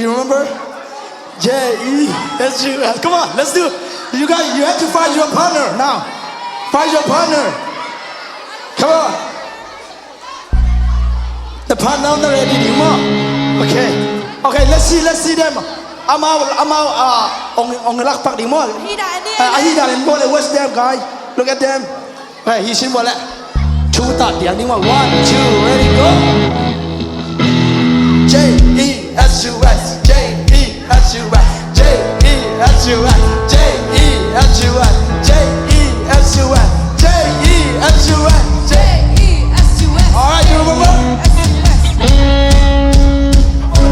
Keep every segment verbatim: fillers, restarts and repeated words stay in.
You remember? J E S U S. Come on, let's do it. You guys, you have to find your partner now. Find your partner. Come on. The partner na ready ding maw. Okay. Okay, let's see, let's see them. Amau, amau, ah, ong, ong lakpak ding maw. Ahi dan ni. Ah, ahi dan ni maw, watch them, guys. Look at them. Hey, hi sin maw le. Thu ta diang ding maw. One, two, ready, go. J E S U S, J E S U S, J E S U S, J E S U S, J E S U S, J E S U S, J E S U S. All right, you remember?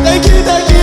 Thank you, thank you.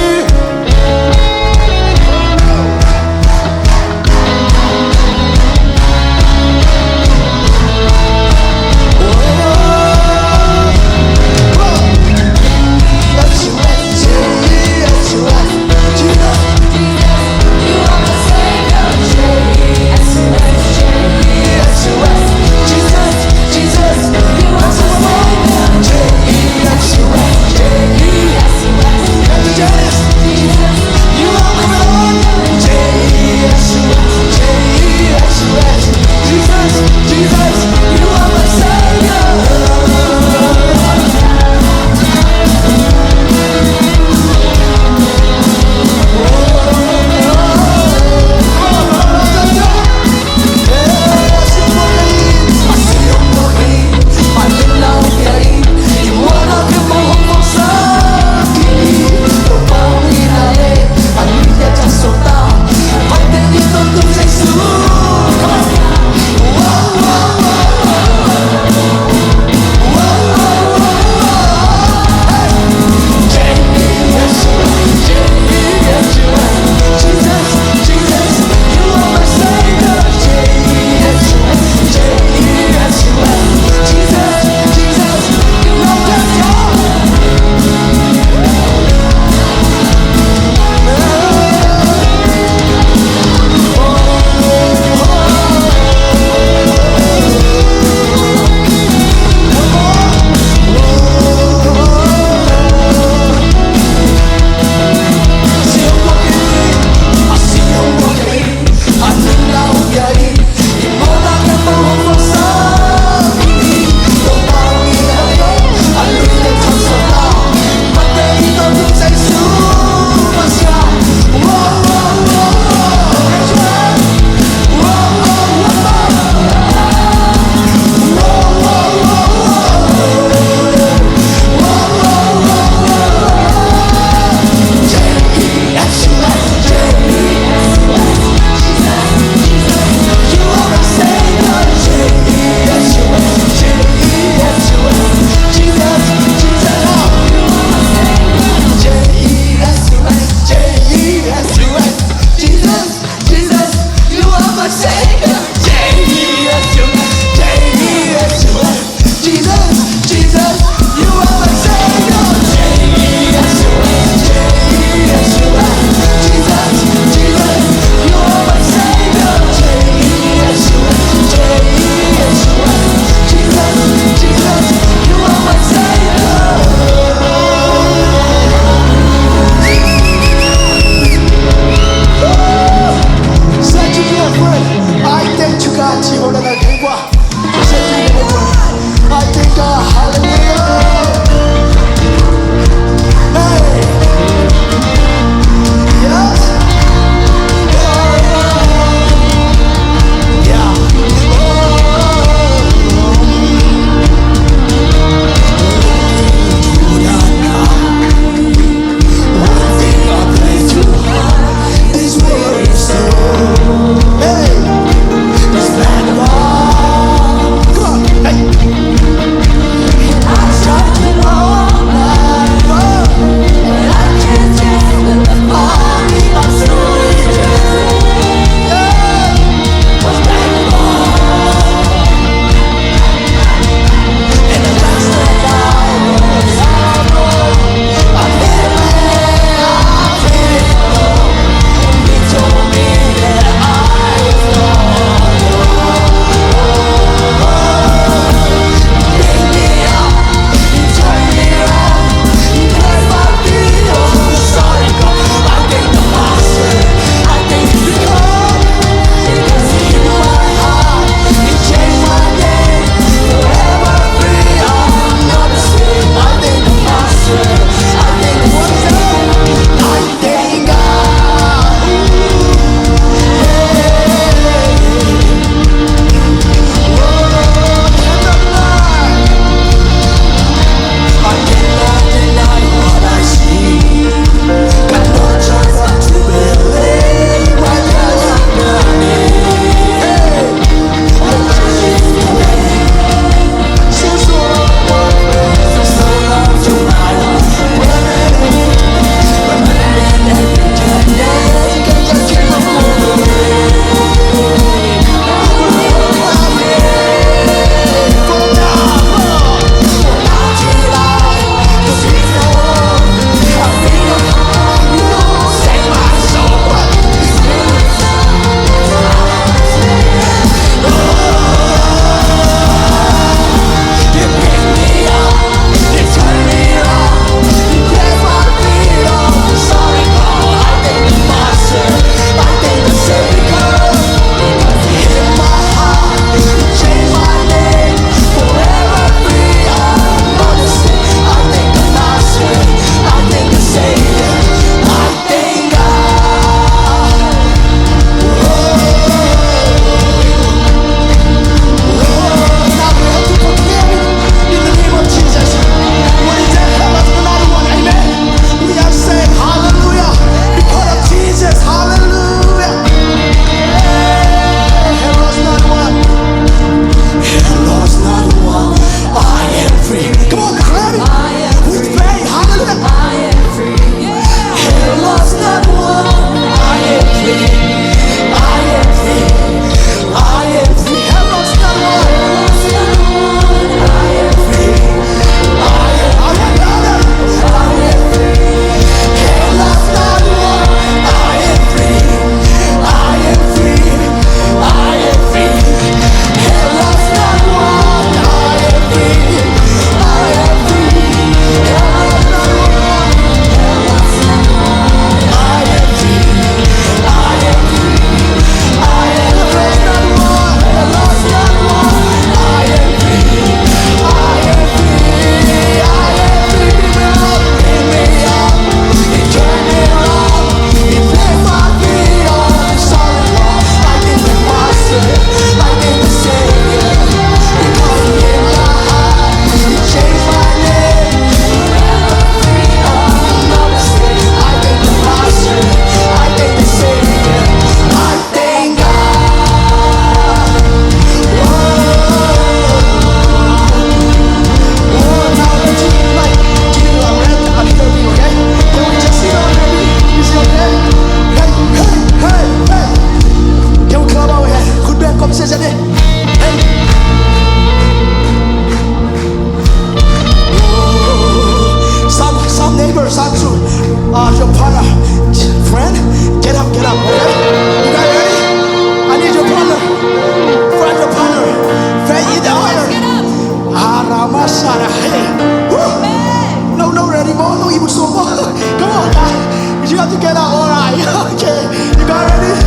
Together, all right. Okay. You guys ready?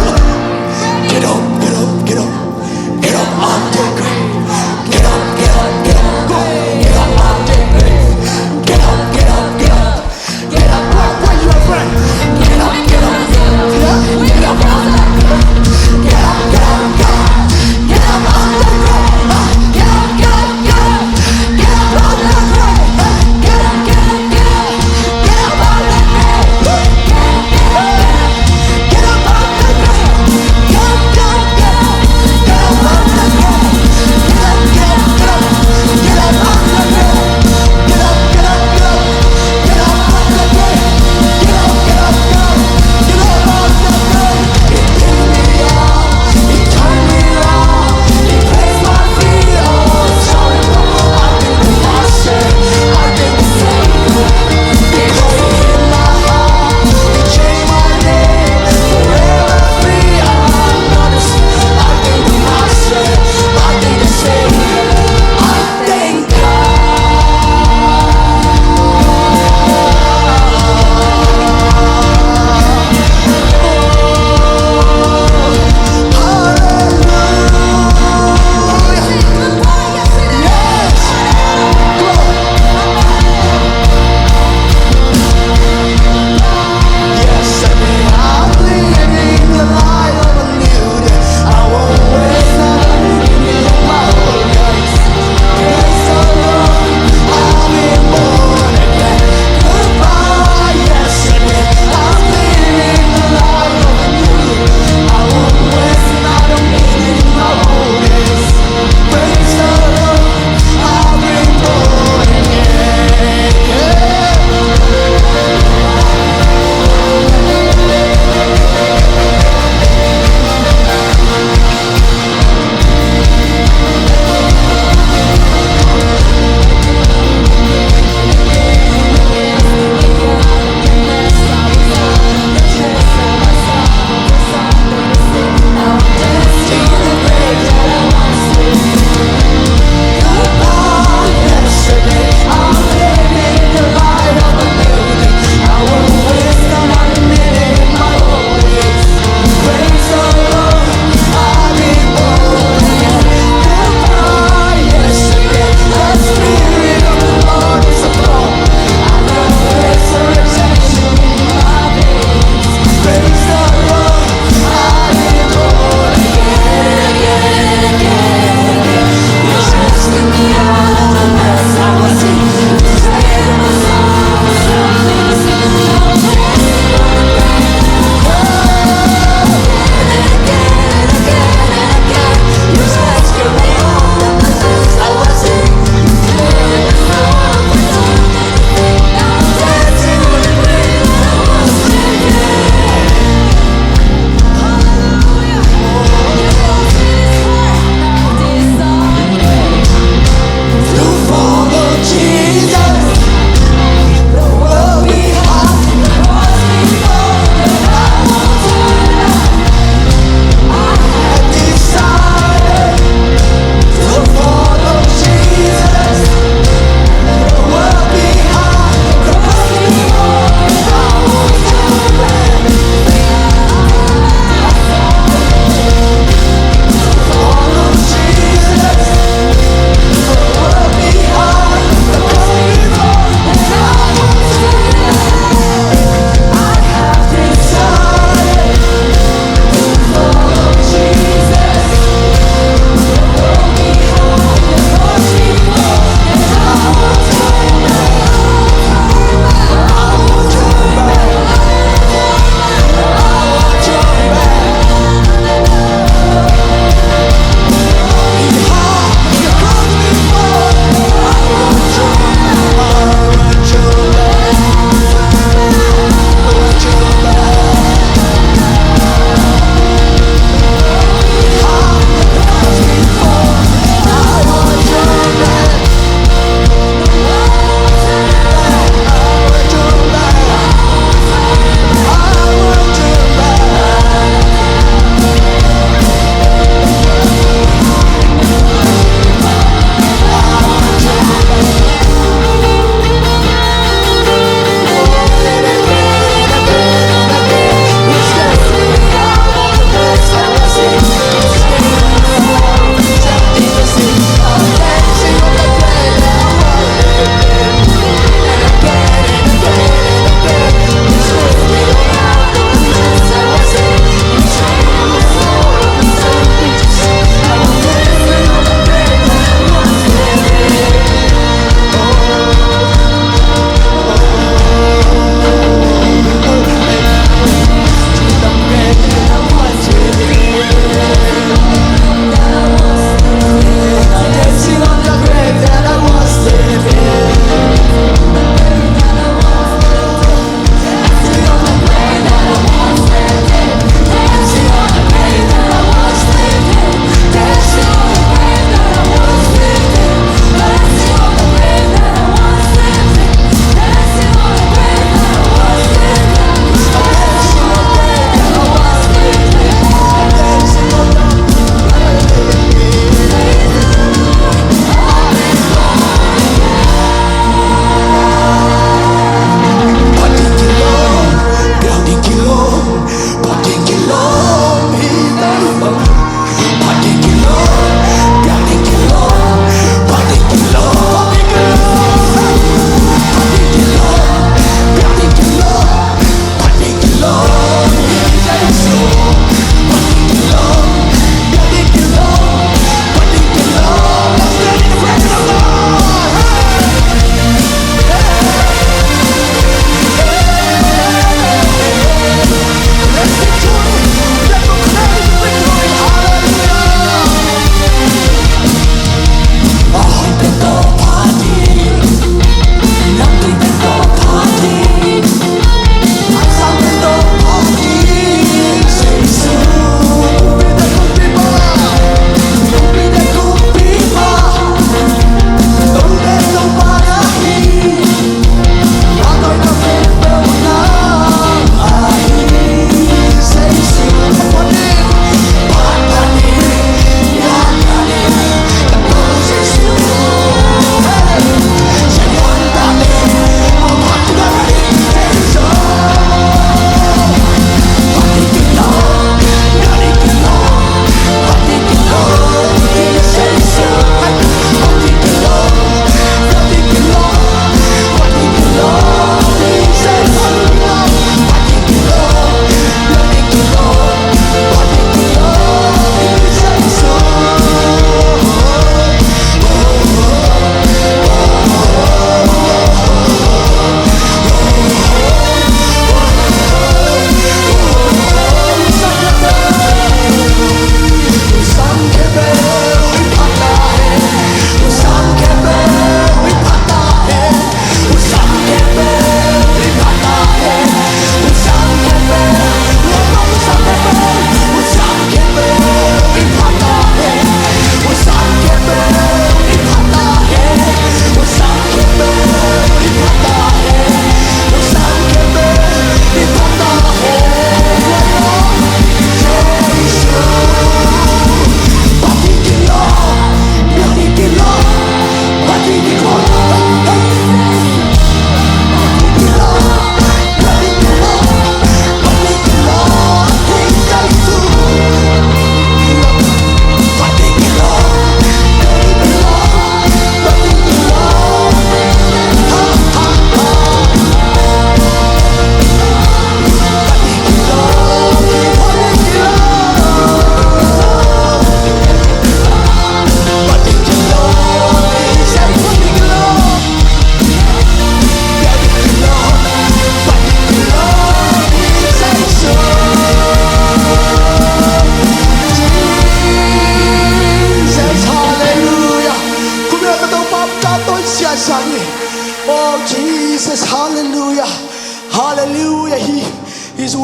Get up, get up, get up. Get up off the grave. Get up, get up, get up. Go. Get up off the grave. Get up, get up, get up. Get up, where, where you, friend? Get up, get up, get up. Yeah? Get up off the grave. Get up, get up, get up. Get up off the grave. Get up, get up, get up. Get up off the grave. Get up, get up, get up. Get up off the grave. Get up, get up, get up.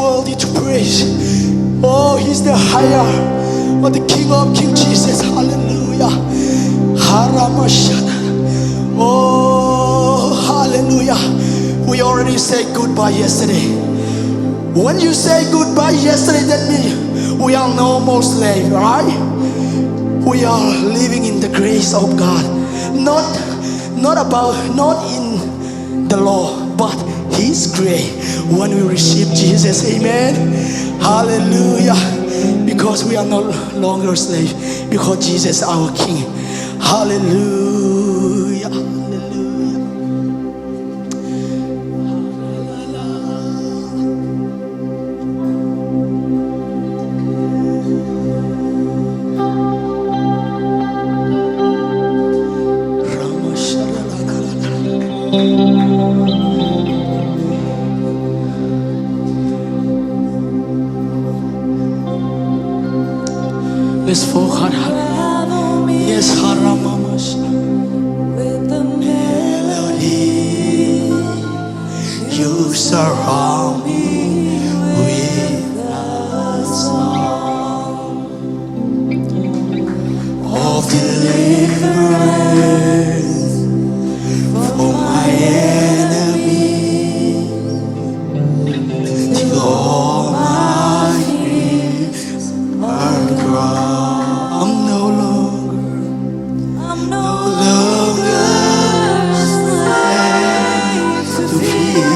Worthy to praise. Oh, he's the higher, oh, the King of King, Jesus. Hallelujah. Haramashana. Oh, hallelujah. We already said goodbye yesterday. When you say goodbye yesterday, that means we are no more slave, right? We are living in the grace of God. Not, not about, not in the law, but His grace. When we receive Jesus, amen. Hallelujah. Because we are no longer slave, because Jesus our King. Hallelujah. Hallelujah. Let's fall hard. Yes, Haramamash. With the melody, you surround me with a song of deliverance for my enemy. Till all my fears are gone. I'm no longer, I'm no longer slave to fear.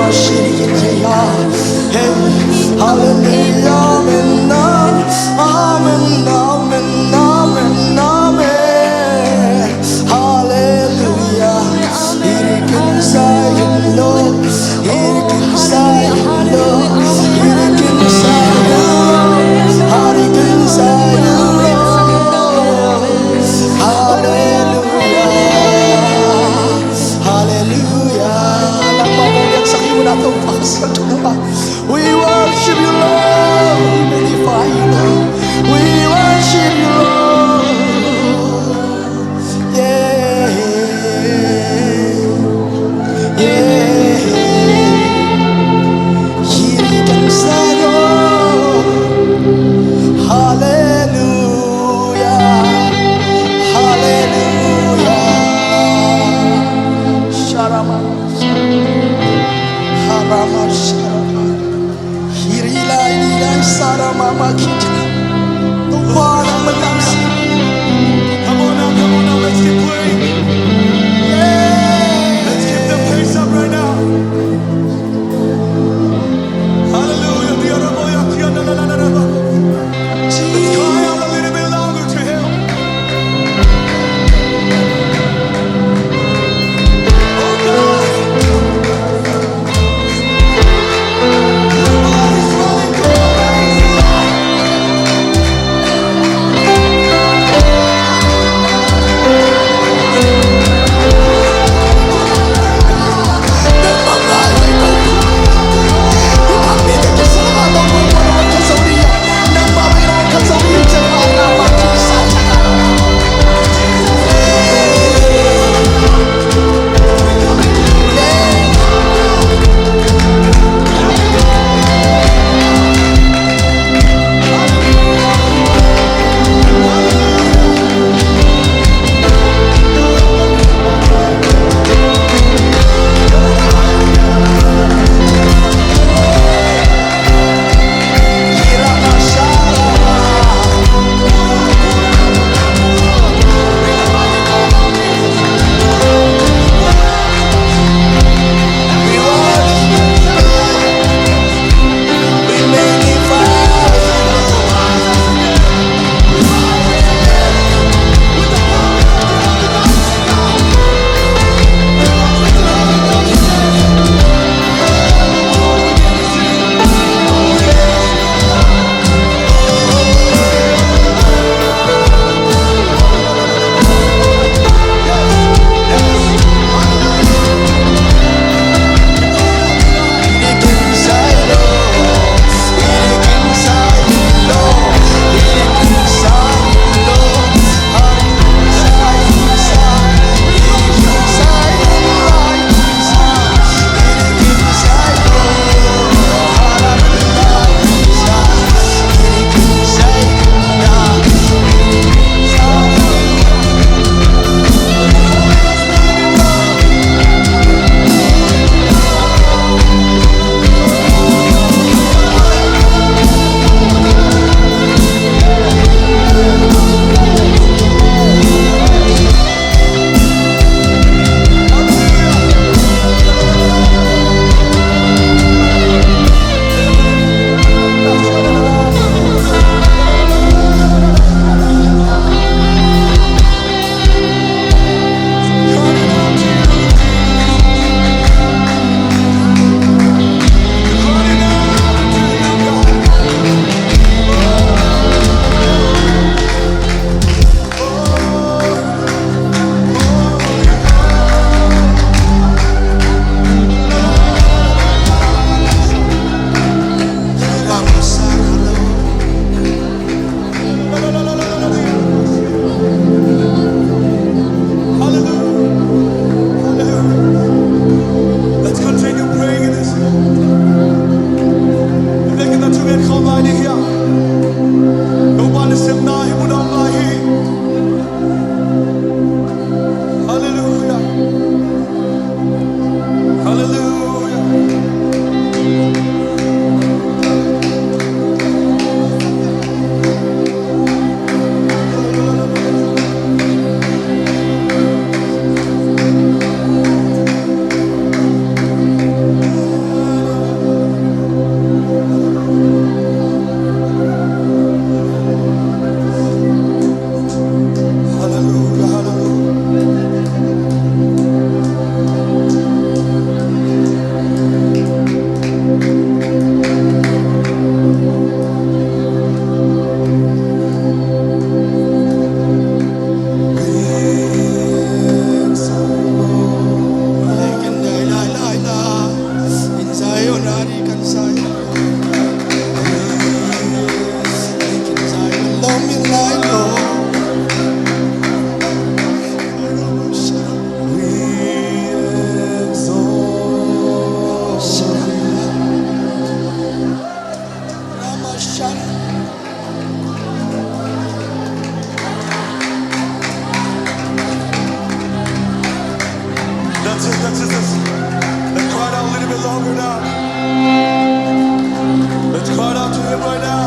Hallelujah, amen, amen, amen, amen, amen. Hallelujah. Hallelujah. Hallelujah. Hallelujah. We worship you, Lord. We magnify you, Lord. We worship you, Lord. Yeah. Yeah. Hiri kan sayo. Hallelujah. Hallelujah. Sharama. Harama sharama. That's it, that's it, that's it. Let's cry out a little bit longer now. Let's cry out to him right now.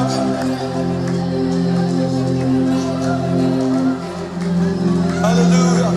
Hallelujah.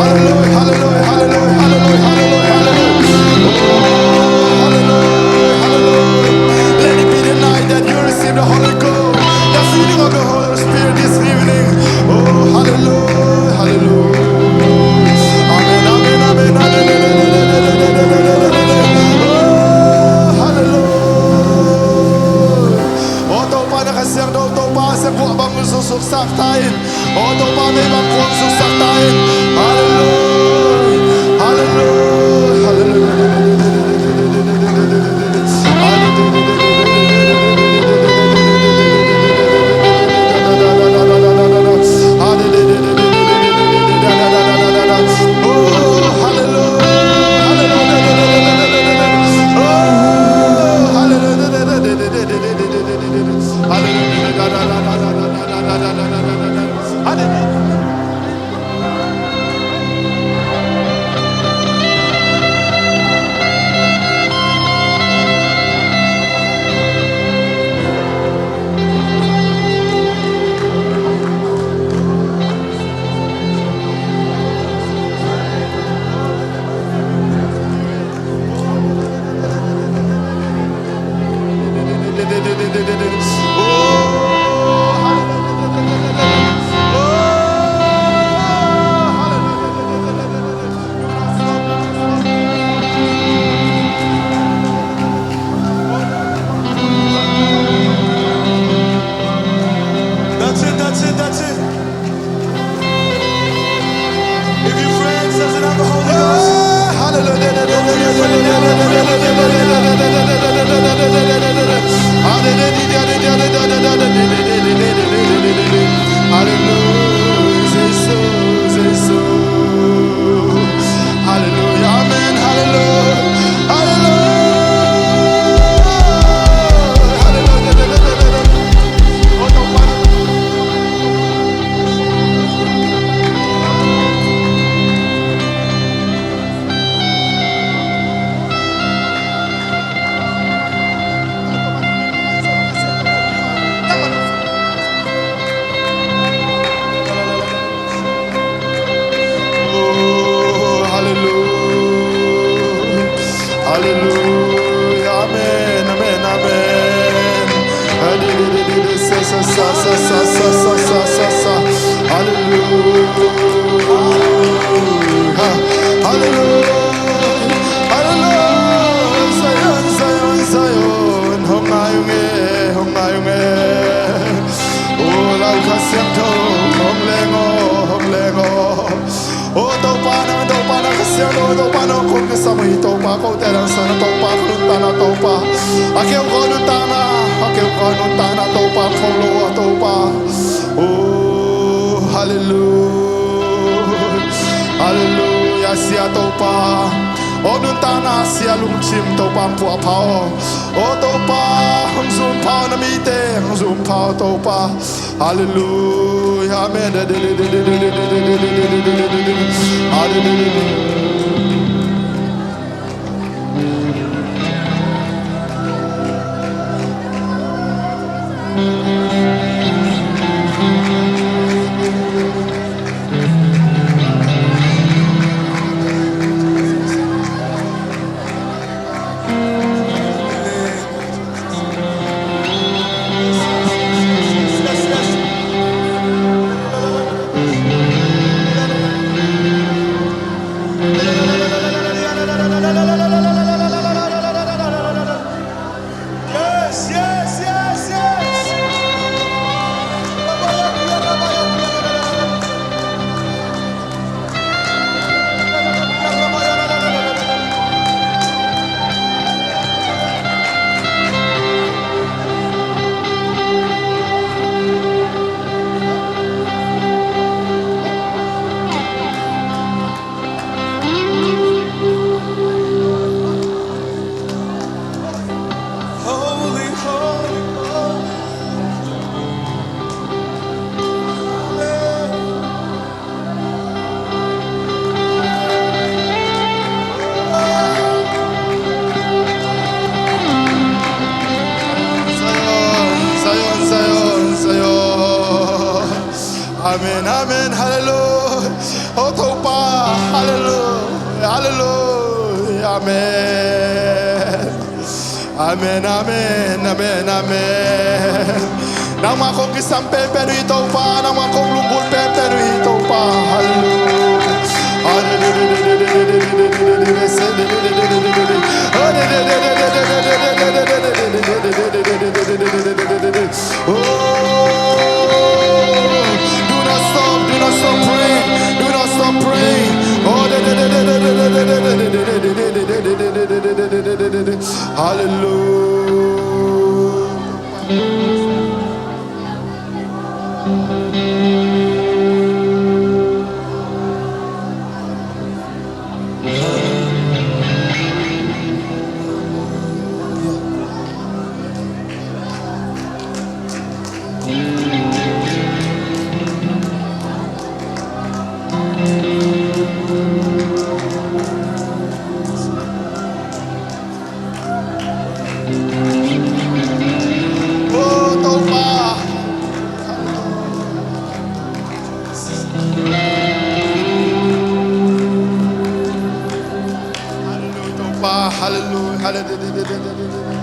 Hallelujah, hallelujah, hallelujah, hallelujah, hallelujah. Oh, hallelujah, hallelujah. Let it be the night that you receive the Holy Ghost, the feeling of the Holy Spirit this evening. Oh, hallelujah, hallelujah. Amen, amen, amen, amen. Oh, hallelujah. Oh, Topa na Kha Siangtho, Topa, a siangtho bang suksak ta in. Oh, Topa, mei bang kuang suksak ta in. Hallelujah. Hallelujah. Hallelujah. Oh, hallelujah. Oh, hallelujah. Hallelujah. That's it, that's it, that's it. If your friends doesn't have the Holy Ghost, oh, hallelujah. Hallelujah, Jesus, Jesus. Hallelujah, amen, hallelujah, hallelujah, hallelujah. Oh, hallelujah. Hallelujah. Amen. Amen. Amen. Sa, sa, sa. Hallelujah. Hallelujah. Hallelujah. Zion, Zion, Zion. Hong ngai ung e, hong ngai ung e. O lau Kha Siangtho, hong leng aw, hong leng aw. O Topa, nang Topa, nang Kha Siangtho, Topa, nang kong kisam hi, Topa, kote dang sang, Topa, nuntakna, Topa. A keu ko nuntakna, a keu ko nuntakna, Topa, ko lo a, Topa. O, hallelujah. Hallelujah, sia Topa. O nuntakna sia lungsim Topa hong puahpha aw. O Topa, hong zumpha aw na mite, hong zumpha aw Topa. Hallelujah, amen. Hallelujah. Yes, yes, yes, yes. Holy, holy, holy. Zion, Zion, Zion, Zion. Amen, amen, hallelujah. Oh, Topa, hallelujah, hallelujah, amen. Amen, amen, amen, amen. Nangmah kong kisam penpen uh hi Topa, nangmah kong lunggulh penpen uh hi Topa, hallelujah. Oh, do not stop, do not stop praying, do not stop praying. Oh, hallelujah. Oh, Topa. Hallelujah, Topa. Hallelujah, hallelujah.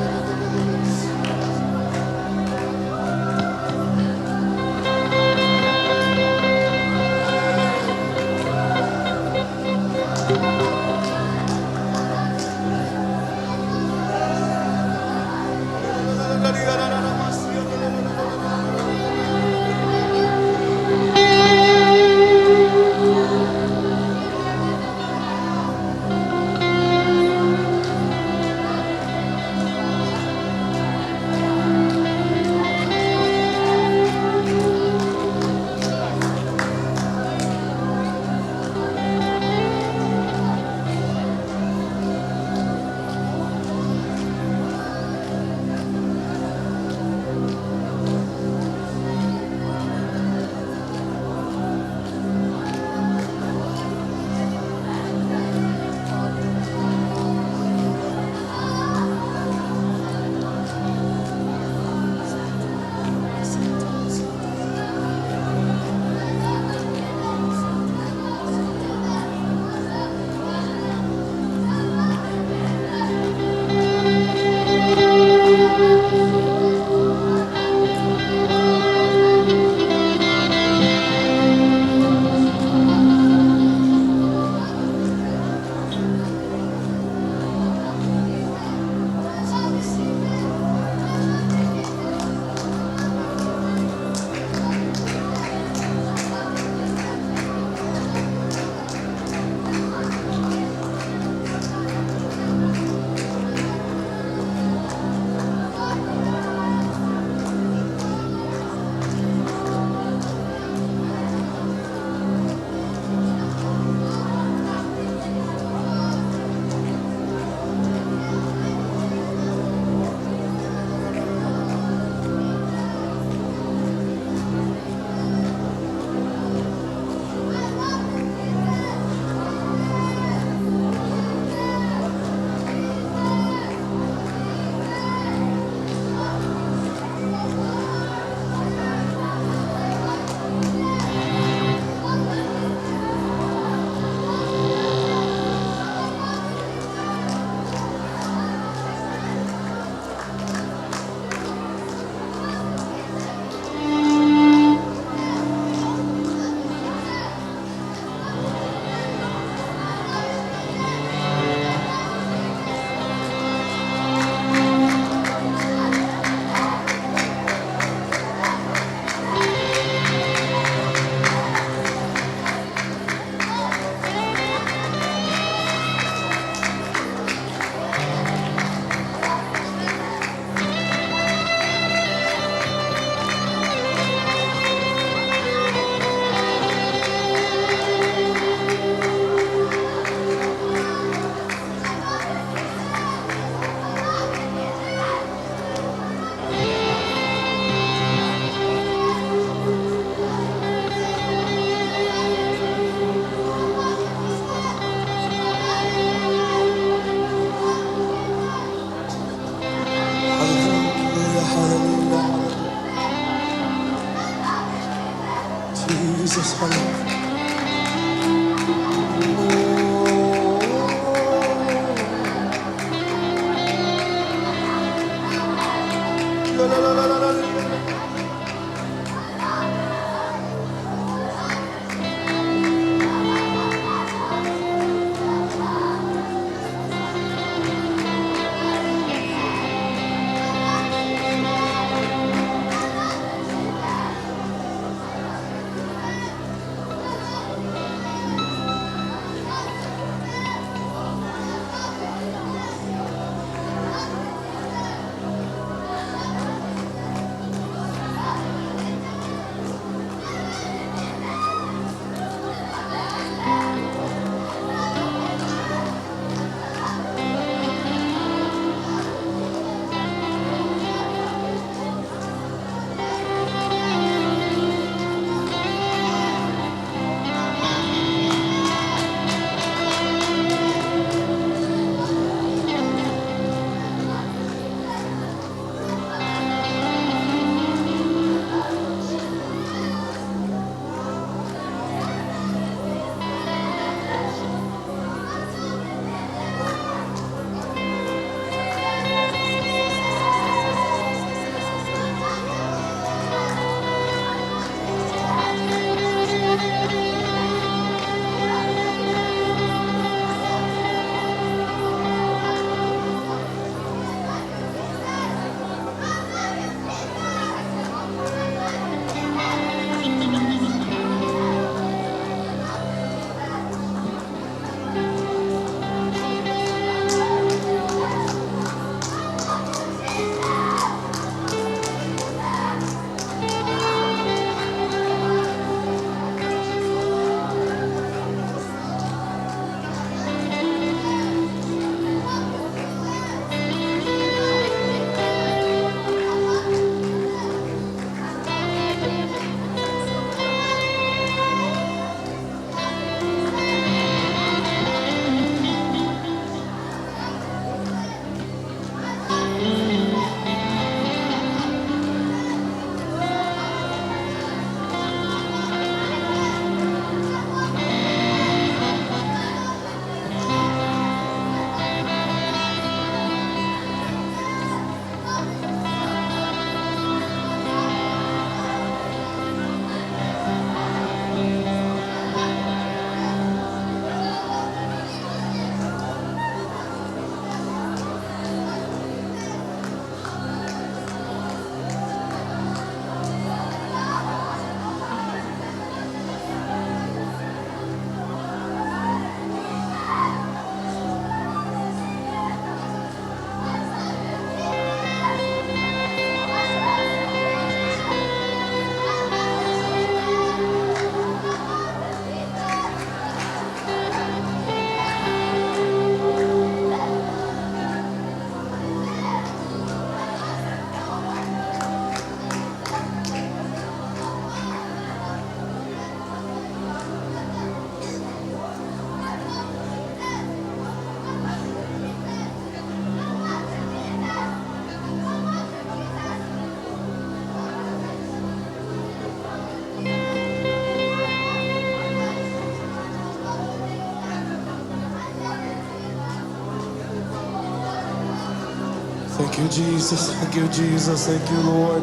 Thank you, Jesus. Thank you, Jesus. Thank you, Lord.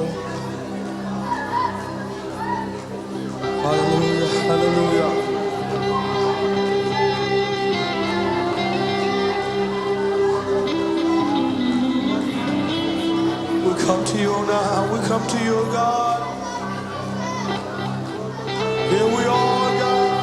Hallelujah. Hallelujah. We come to you now. We come to you, God. Here we are, God.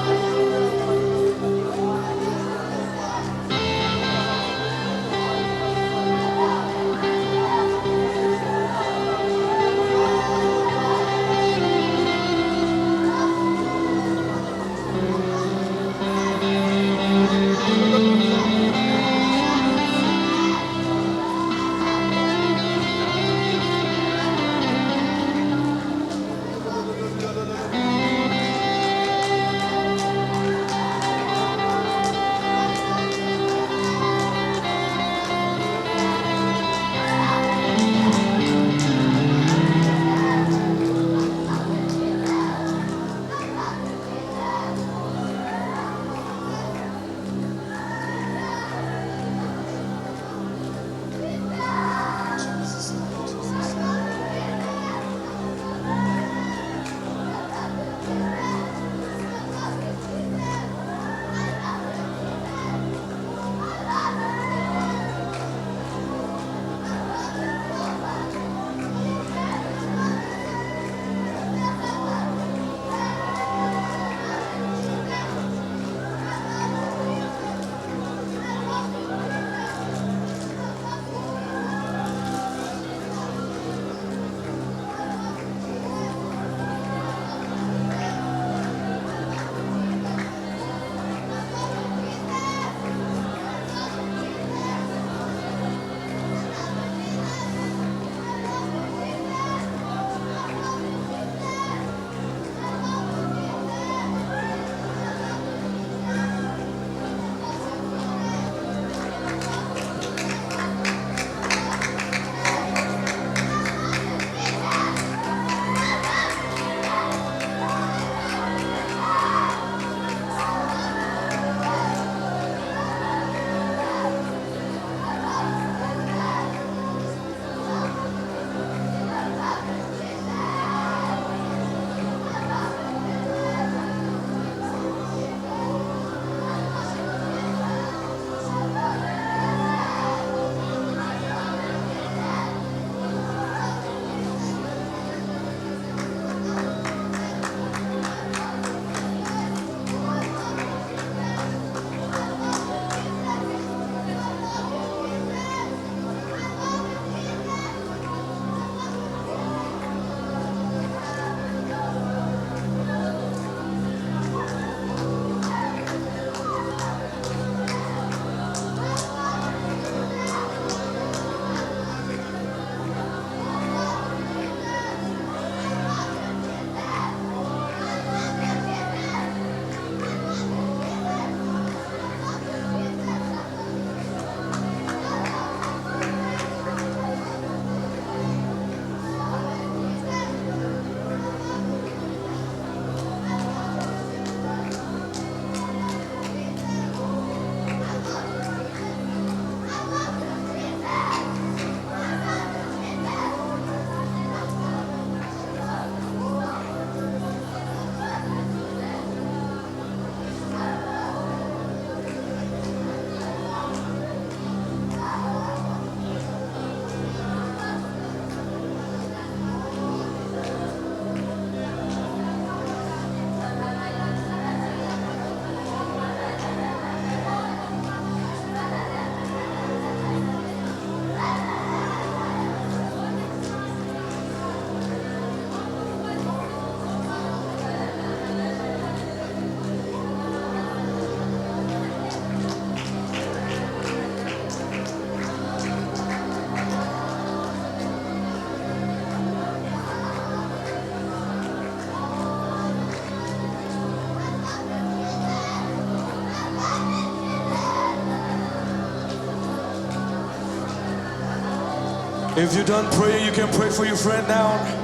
If you're done praying, you can pray for your friend now.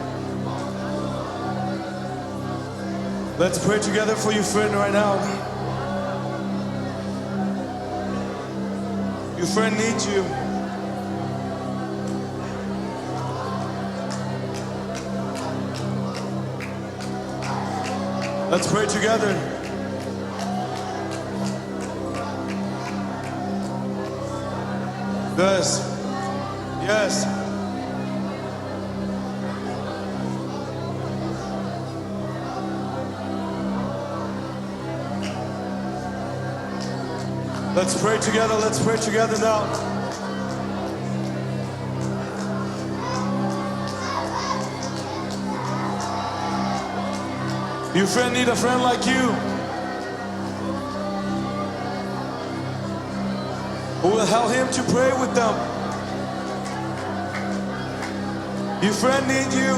Let's pray together for your friend right now. Your friend needs you. Let's pray together. Yes. Yes. Let's pray together. Let's pray together now. Your friend need a friend like you who will help him to pray with them. Your friend need you.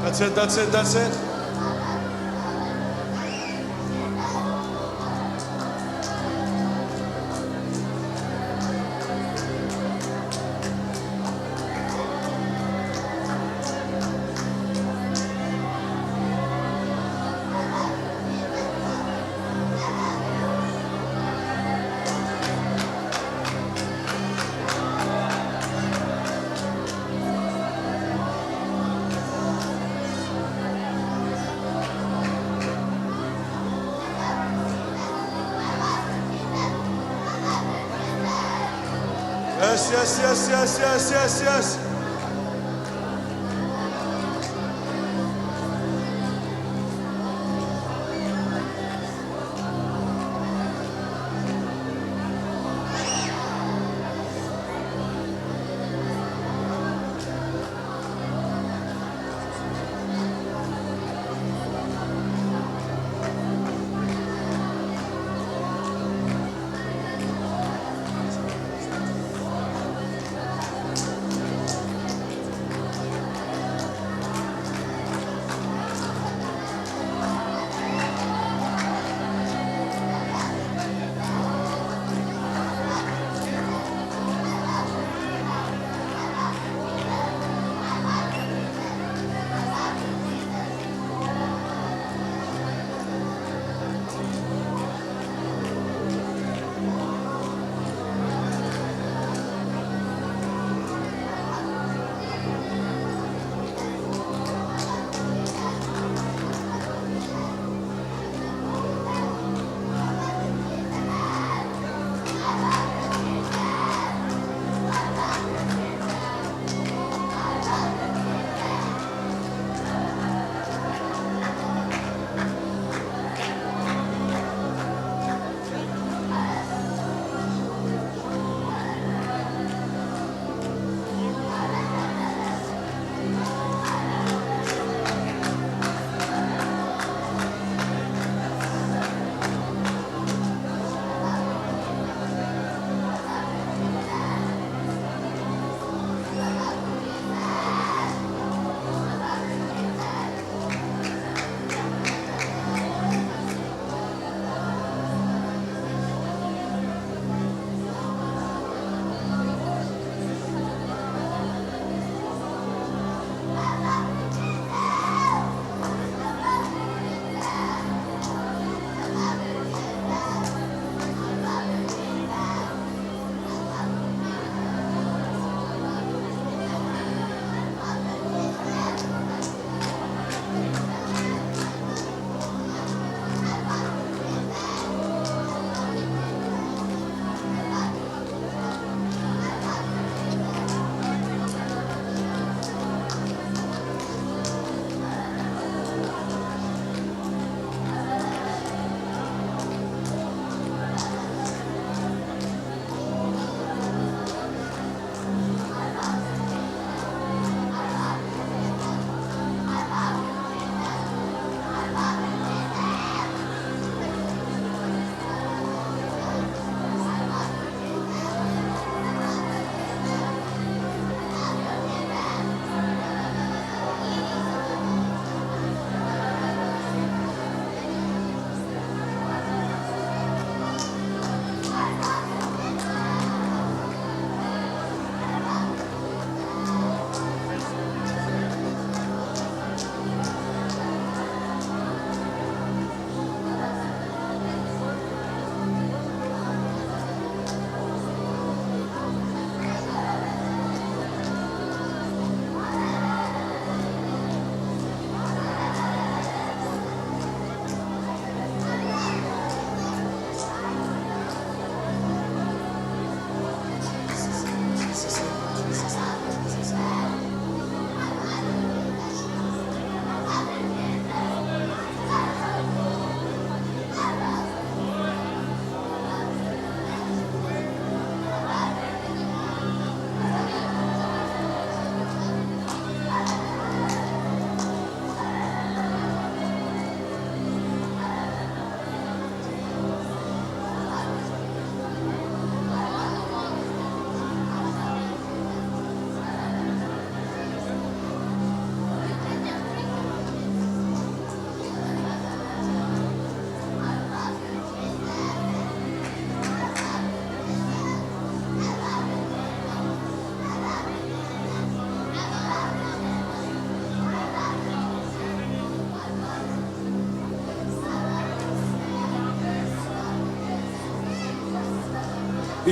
That's it, that's it, that's it. Yes, yes, yes, yes, yes, yes, yes.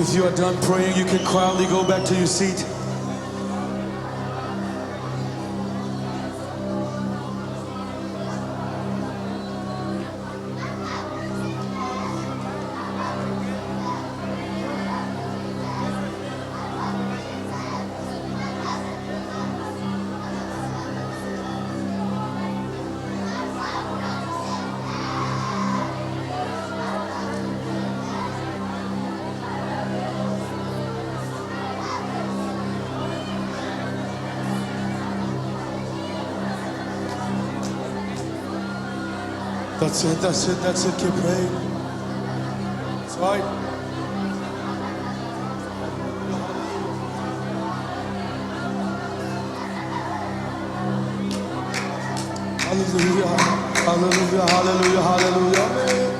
If you are done praying, you can quietly go back to your seat. That's it, that's it, that's it. Keep praying. That's right. Hallelujah. Hallelujah. Hallelujah. Hallelujah. Amen.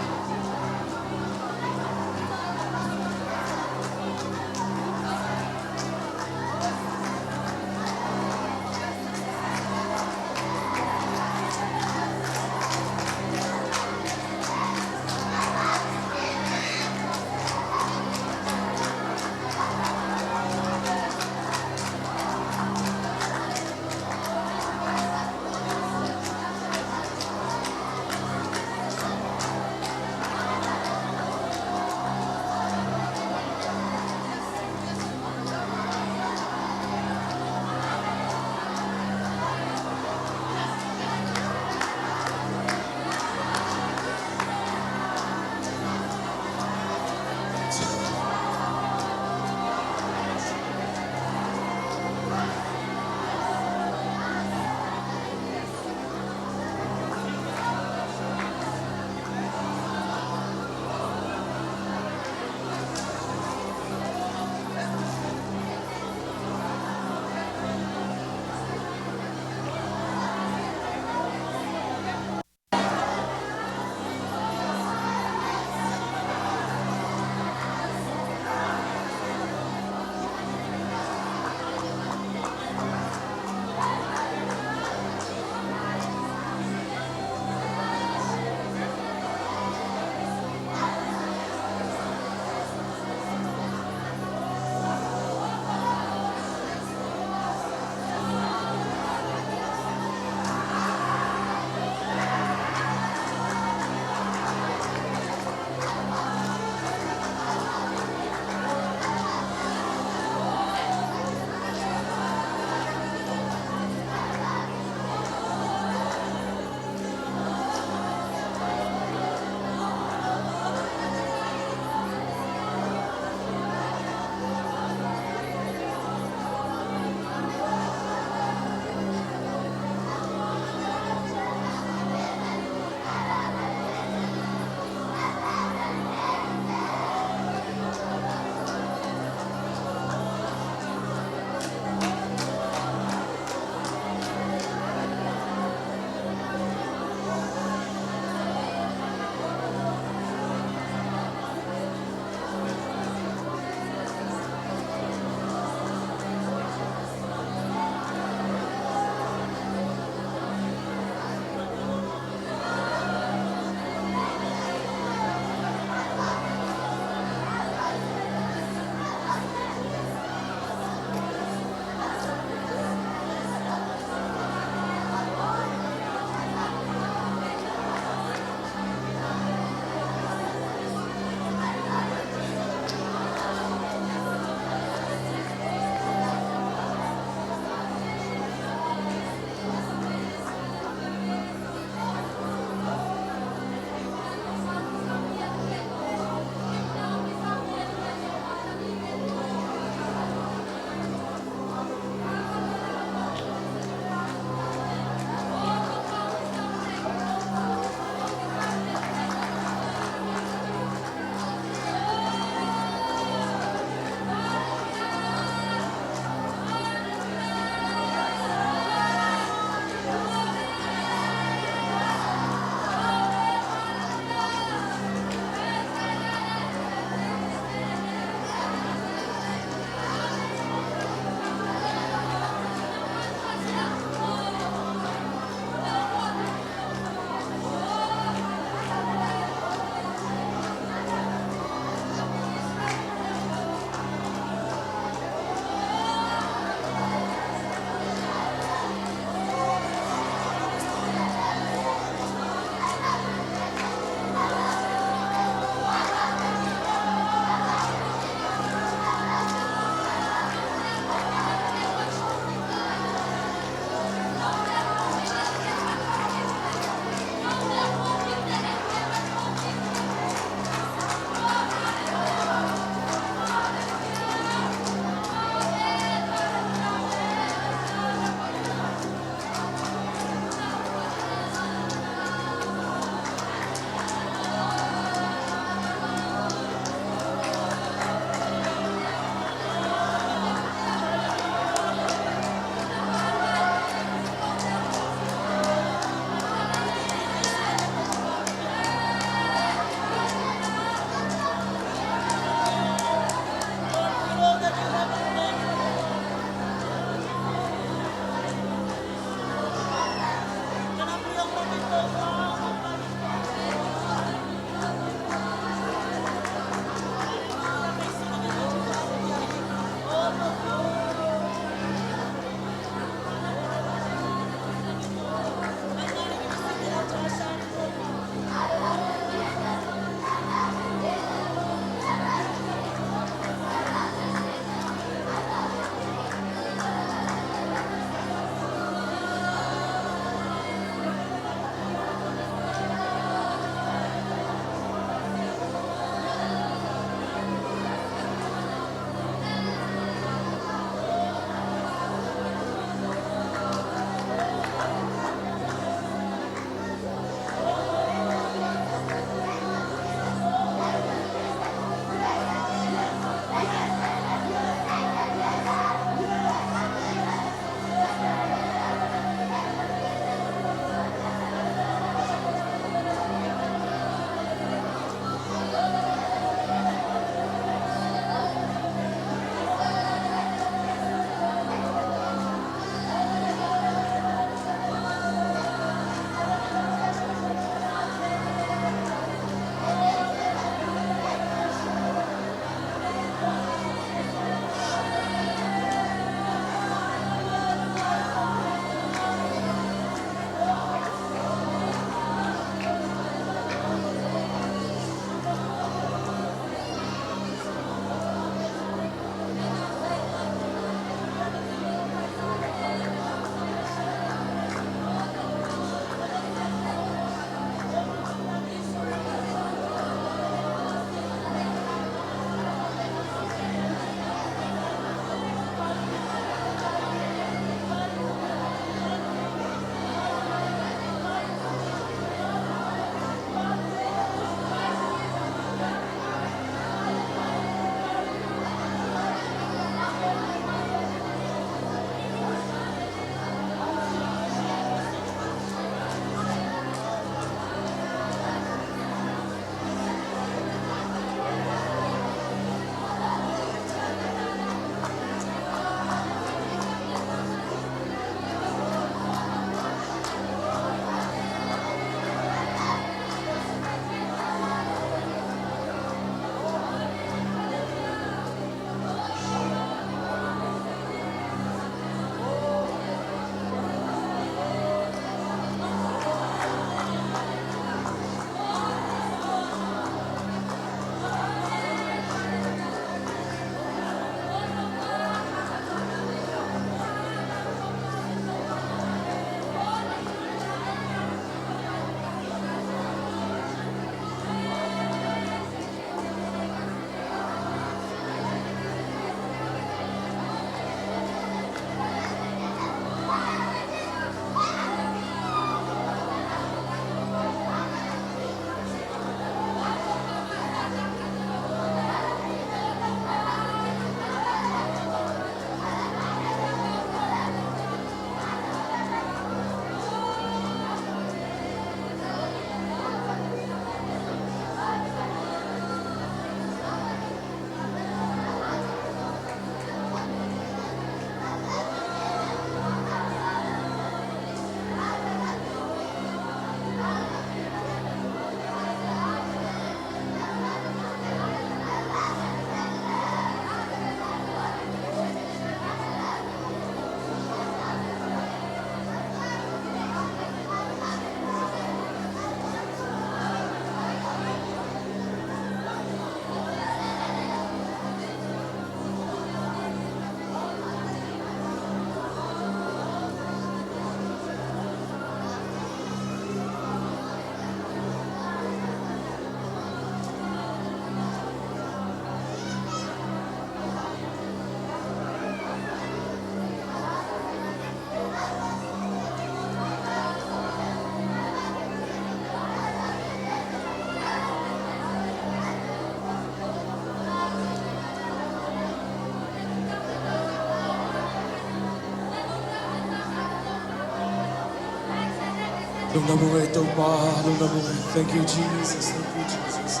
Lungdam ung ei Topa, lungdam ung ei. Thank you, Jesus. Thank you, Jesus.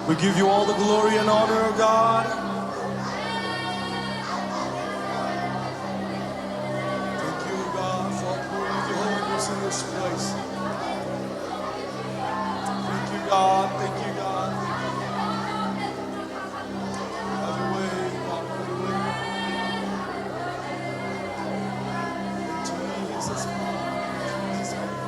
We give you all the glory and honor, O God. Thank you, God, for pouring out your Holy Ghost in this place. Thank you, God. Thank you, God. Thank you, God. Have your way, God. Have your way. Jesus. Thank you, Jesus.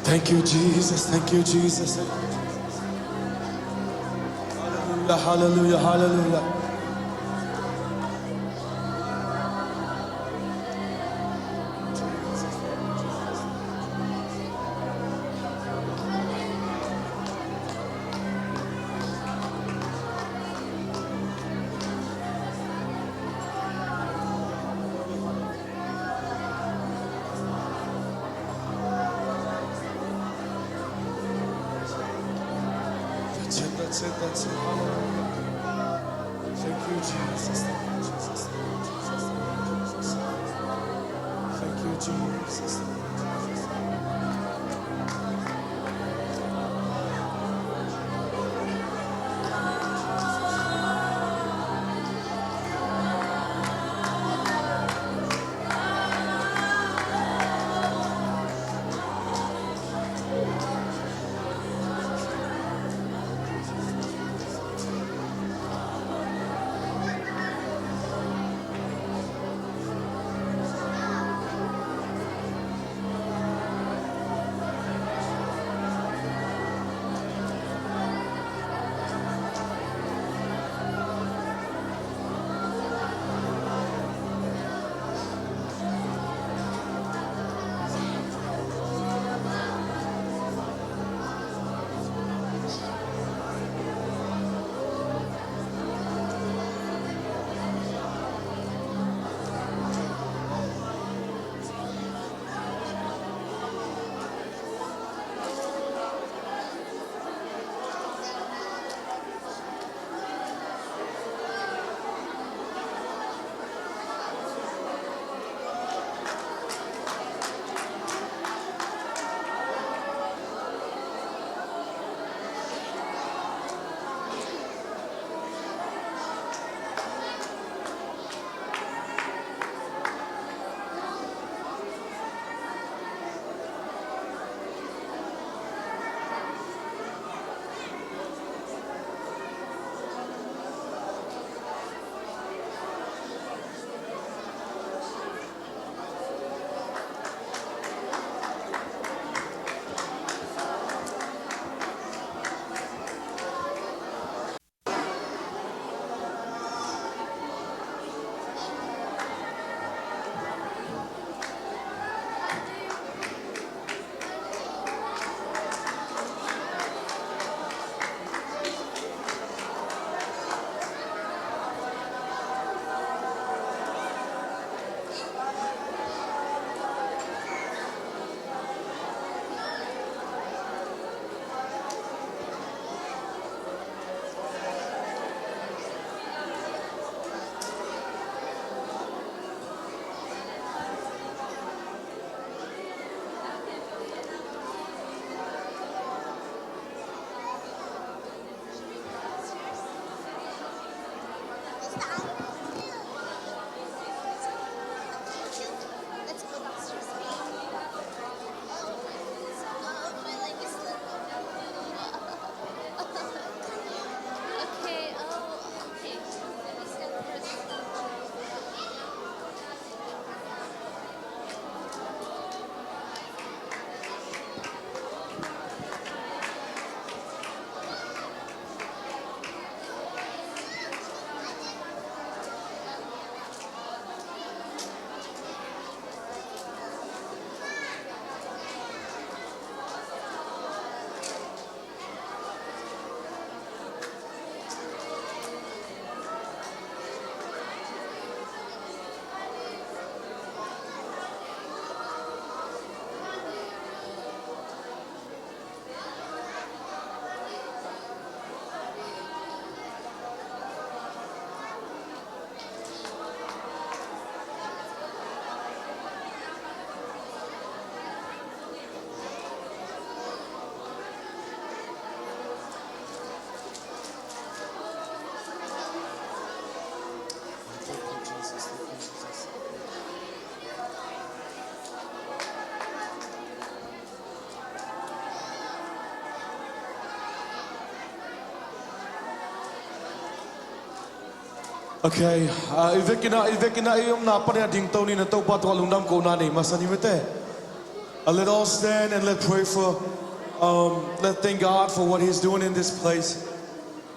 Thank you, Jesus. Thank you, Jesus. Hallelujah, hallelujah, hallelujah. That's it, that's it, that's it. Hallelujah. Thank you, Jesus. Thank you, Jesus. Thank you, Jesus. Thank you, Jesus. Thank you, Jesus. Okay, uh, i vekin ah, i vekin ah i omna panin ah dingto ni in ah Topa tungah lungdam kohna nei masa ni maw te. Uh, let us stand and let pray for, um, let thank God for what He's doing in this place.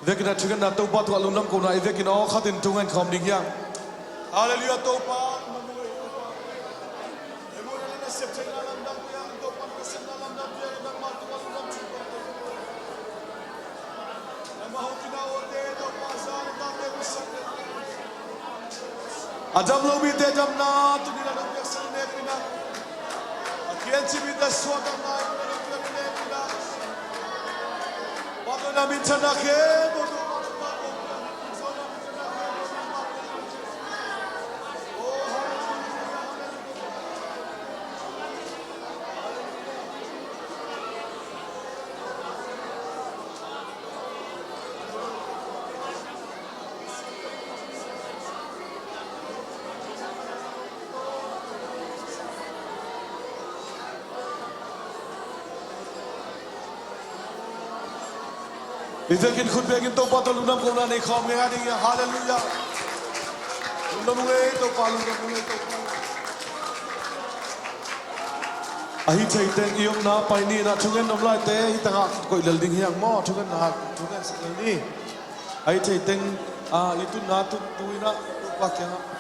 I vekin ah thungetna Topa tungah lungdam kohna, i vekin ah aw khatin thungen khawm ding hi hang. Hallelujah, Topa. A dam lo mite damna tuni-in a nong piaksak in, a kiancip mite suahtakna tuni-in a nong piak in. Pahtawi na minthanna khempeuh I vekin khut bengin Topa tawh lungdam kohna nei khawm ngai ding hi. Halleluiah. Lungdam ung ei Topa, lungdam ung ei Topa. Ahi thei teng i omna pai ni in ah, thungen nuam laite hi tangah koih lel ding hi hang maw, thungen na, thungen sak lel ni. Ahi thei teng, ah, i tunna tu, tu in ah Topa kiangah.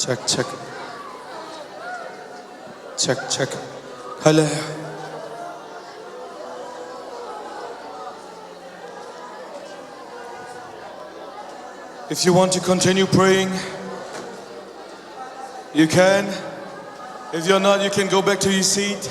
Check, check. Check, check. Hello. If you want to continue praying, you can. If you're not, you can go back to your seat.